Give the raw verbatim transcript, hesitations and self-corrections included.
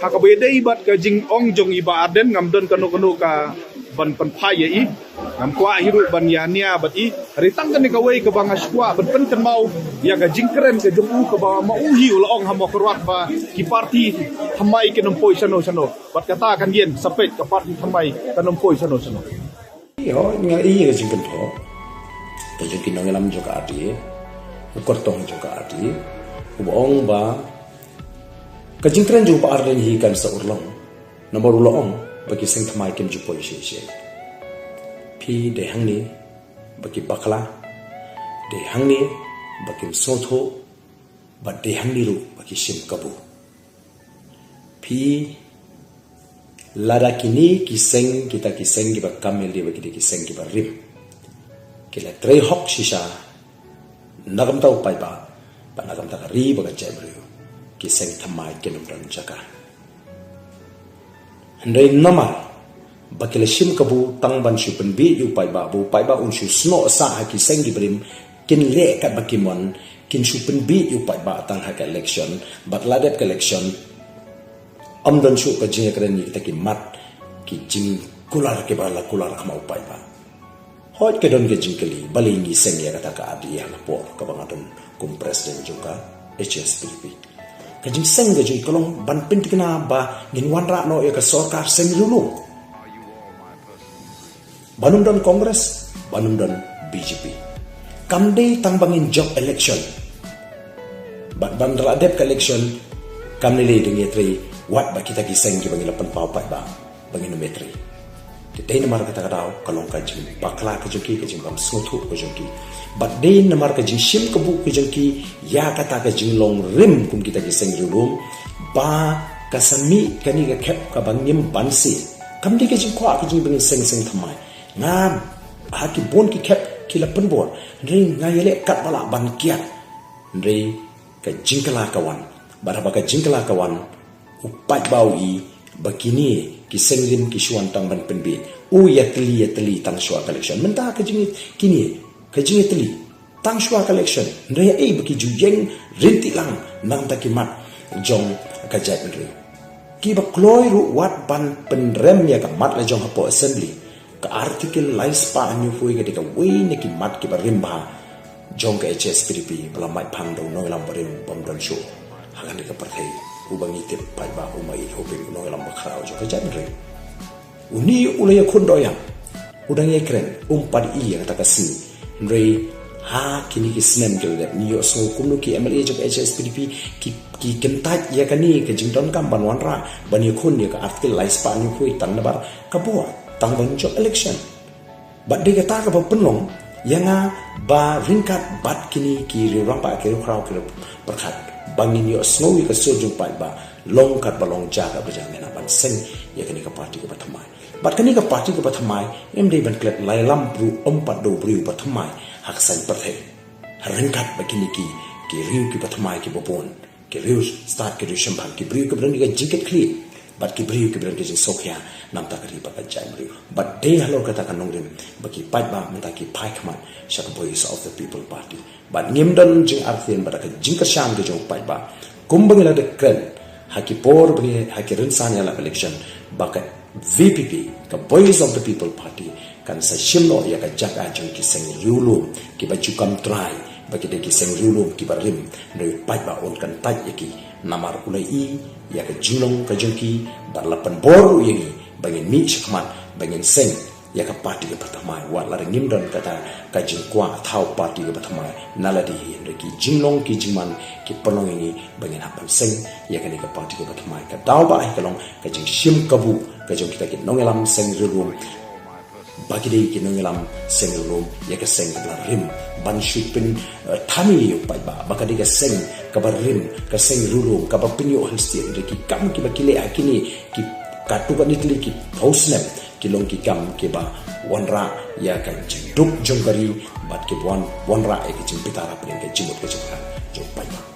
Ha kaba ïadei bad ka jingong jong i Bah Ardent, ngam don kano kano ka ban pynphai ïa i. Ngam kwah hi ruh ban ïania bad i. Hynrei tang kane kawei kaba nga sngewkwah ban pynkynmaw ïa ka jingkren ka jong u, kaba ma u hi u la ong ha Mawkyrwat ba ki parti thymmai kin ym poi shano shano. Bad kata kan ïeng sa peit ka parti thymmai kan ym poi shano shano. Ïo, nga ïa ka jingkynthoh ka jong ki nongïalam jong ka R T A, u kyrtong jong ka R T A, uba ong ba ka jingkren jong u Bah Ardent hi kan sa urlong. Namar u la ong ba ki seng thymmai kim ju poi shisha. Phi dei hangne ba ki bakla, dei hangne ba kim sngewthuh, bad dei hangne ruh ba ki shim kabu. Phi, lada kine ki seng, kita ki seng kiba kam ïalade ba ki dei ki seng kiba rim, ki la trei hok shisha na ka bynta u paidbah bad na ka bynta ka ri bad ka jaitbynriew, ki seng thymmai kin ym don jaka. Hynrei namar ba ki la shim kabu tang ban shu pynbieit ïa u paidbah, ba u paidbah un shu snoh sah ha ki seng kiba rim, kin leh katba ki mon, kin shu pynbieit ïa u paidbah tang ha ka election, bad la dep ka election, ym don shuh ka jingïakren ïa kita ki mat, ki jingkular kiba la kular kham u paidbah. Hooid, ka don ka jingkylli, balei ngi seng ïa kata ka R T A ha ka por kaba nga don kum president jong ka H S P D P. Ka jingseng ka jong ngi ka long ban pynthikna ba ngin wanrah noh ïa ka sorkar seng riewlum. Ban ym don Congress, ban ym don B J P. Kam dei tang ba ngin jop election. Bad ban da la dep ka election, kam lei lei da ngi ïatrei wat bad kita ki seng kiba ngi la pynpaw paidbah ba ngin ym ïatrei. Te dei namar kata ka daw ka long ka jingbakla ka jong ki, ka jingbym sngewthuh ka jong ki. Bad dei namar ka jingshim kabu ka jong ki ïa kata ka jinglong rim kum kita ki seng riewlum, ba ka sa mih kane ka khep kaba ngim banse. Kam dei ka jingkwah ka jong ngi ba ngin seng seng thymmai. Nga, ha ki bun ki khep ki la pynbor, hynrei nga ïaleh katba lah ban kiad. Hynrei ka jingkylla ka wan. Bad haba ka jingkylla ka wan, u paidbah u i ba kine ki seng rim ki shu wan tang ban pynbieit. U ïatylli ïatylli tang shuwa ka election. Mynta ka jing, kine ka jingïatylli tang shuwa ka election. Hynrei ïa ei ba ki ju ïeng ryntih lang na ka bynta ki mat jong ka jaitbynriew. Kiba kloi ruh wat ban pynrem ïa ka mat la jong hapoh Assembly. Ka Article lai spah hynñiewphew ka dei kawei na ki mat kiba rim bha jong ka H S P D P, ba la mait phang da u nongïalam barim bym don shuh ha kane ka pyrthei, uba ngi tip paidbah, u Maieit Hoping, u nongïalam bakhraw jong ka jaitbynriew. Une u la ïakhun dohïap, u dang ïakren, um pat ïohi ïa kata ka sngi. Hynrei ha kine ki snem ki la dep, ngi ïohsngew kumno ki M L A jong ka H S P D P ki, ki kyntait ïa kane ka jingdonkam ban wanrah ban ïakhun ïa ka Article lai spah hynñiewphew tang nabar ka bor, tang ban jop election. Bad dei kata kaba pynlong ïa nga ba ryngkat bad kine ki riewrangbah, ki riewkhraw, ki riewpyrkhat, ba ngin ïohsngew ïa ka sur jong paidbah, long katba long, jia katba jia, ngin hap ban seng ïa kane ka party kaba thymmai. Bad kane ka party kaba thymmai ym dei ban klet lai lam briew, ym pat da u briew ba thymmai ha ka saiñ pyrthei. Ryngkat bad kine ki, ki riew kiba thymmai kiba bun, ki riew stad, ki riew shemphang, ki briew kiba don ïa ka jingkitkhlieh, bad ki briew kiba don ïa ka jingsngewkhia na ka bynta ka ri bad ka jaitbynriew. Bad dei halor kata ka nongrim ba ki paidbah mynta ki phai khmat sha ka Voice of the People Party. Bad ngim don jingartatien bad ka jingkyrshan ka jong u paidbah. Kumba ngi la dep kren ha ki por ba ngi, ha ki rynsan ïalap election, ba ka V P P, ka Voice of the People Party, kan sa shim noh ïa ka jaka jong ki seng riewlum kiba ju kam trai ba ki dei ki seng riewlum kiba rim, hynrei u paidbah un kyntait ïa ki namar u la i ïa ka jinglong ka jong ki, bad la pynbor ruh ïa ngi ba ngin mih shakhmat, ba ngin seng ïa ka party kaba thymmai, wat lada ngim don kata ka jingkwah thaw party kaba thymmai na lade hi, hynrei ki jinglong ki jingman ki pynlong ïa ngi ba ngin hap ban seng ïa kane ka party kaba thymmai. Ka daw ba ai ka long ka jingshim kabu ka jong kita ki nongïalam seng riewlum, ba ki dei ki nongïalam seng riewlum ïa ka seng kaba la rim, ban shu pyn, eh, thani ïa u paidbah ba ka dei ka seng kaba rim, ka seng riewlum kaba pynïoh hynrei ki kam kiba ki leh ha kine ki katto katne tylli ki phew snem, ki long ki kam kiba wanrah ïa ka jingduk jong ka ri, bad ki wan, wanrah ïa ka jingbitar hapdeng ka jingmut ka jingpyrkhat jong u paidbah.